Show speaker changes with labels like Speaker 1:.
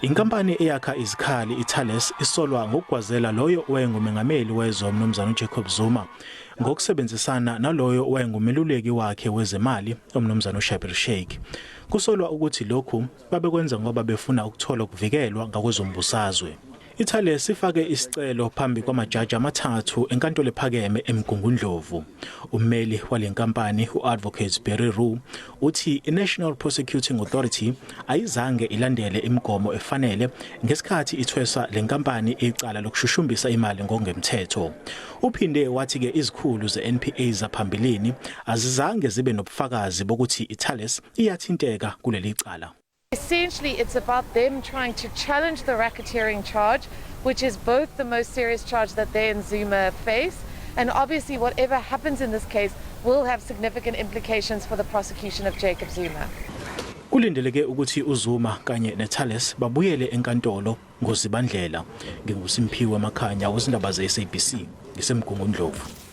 Speaker 1: Inkampani eyakha izikhali iThales isolwa ngokugwazela loyo owayengumengameli wezwe uMnumzane uJacob Zuma ngokusebenzisana naloyo owayengumeluleki wakhe wezemali uMnumzane uShabir Sheikh. Kusolwa ukuthi lokhu babekwenza ngoba befuna ukuthola ukuvikelwa ngakwezombusazwe. IThales ifake isicelo phambi kwamajaji amathathu enkantolo ephakeme eMgungundlovu. Ummeli wale nkampani u-Advocate Barry Roux uthi i-National Prosecuting Authority ayizange ilandele imigomo efanele ngesikhathi ithwesa le nkampani icala lokushushumbisa imali ngokungemthetho. Uphinde wathi-ke izikhulu ze-NPA zaphambilini azizange zibe nobufakazi bokuthi iThales iyathinteka kuleli cala.
Speaker 2: Essentially, it's about them trying to challenge the racketeering charge, which is both the most serious charge that they and Zuma face. And obviously, whatever happens in this case will have significant implications for the prosecution of Jacob Zuma.
Speaker 1: Kulindeleke ukuthi uZuma kanye neThales babuyele enkantolo ngoZibandlela. NginguSimphiwe Makhanya wezindaba ze-SABC ngiseMgungundlovu.